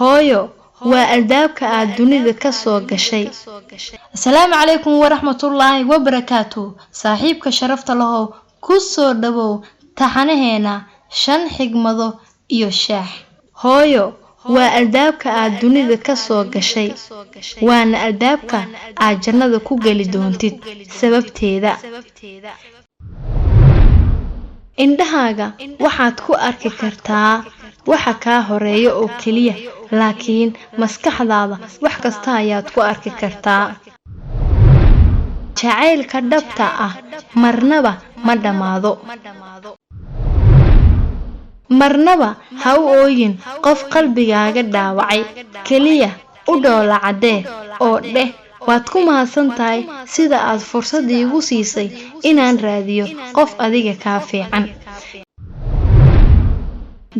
Hooyo waa albaabka aad dunida ka soo gashay. Asalaamu calaykum waraxmatullaahi wabarakaatu. Saaxiibka sharafta lahow, ku soo dhawow taxanaheena shan xigmado iyo shaax. Hooyo waa albaabka aad dunida ka soo gashay, waana albaabka aad jannada ku geli doontid sababteeda. Indhahaaga waxaad ku arki kartaa waxa kaa horeeya oo keliya, laakiin maskaxdaada wax kasta ayaad ku arki kartaa. Jacaylka dhabta ah marnaba ma dhammaado. Marnaba ha u ooyin qof qalbigaaga dhaawacay, kaliya u dhoola caddee oo dheh waad ku mahadsan tahay sida aad fursad iigu siisay inaan raadiyo qof adiga kaa fiican.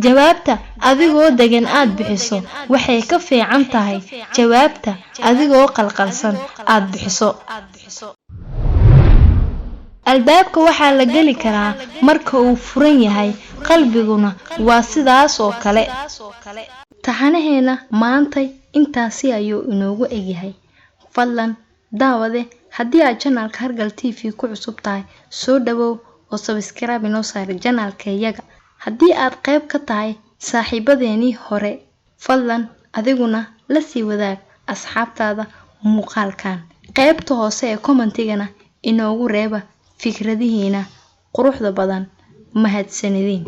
Jawaabta adigoo degan aad bixiso waxay ka fiican tahay jawaabta adigoo qalqalsan aad bixiso. Albaabka waxaa la geli karaa marka uu furan yahay, qalbiguna waa sidaas oo kale. Taxanaheena maantay intaasi ayuu inoogu egyahay. Fadlan daawade, haddii aad janaalka Hargal TV ku cusub tahay, soo dhawow oo sabskraibe inoo saar janaalkayaga. Haddii aad qayb ka tahay saaxiibadeenii hore, fadlan adiguna la sii wadaag asxaabtaada muuqaalkan. Qaybta hoose ee commentigana inoogu reeba fikradihiina quruxda badan. Mahadsanidin.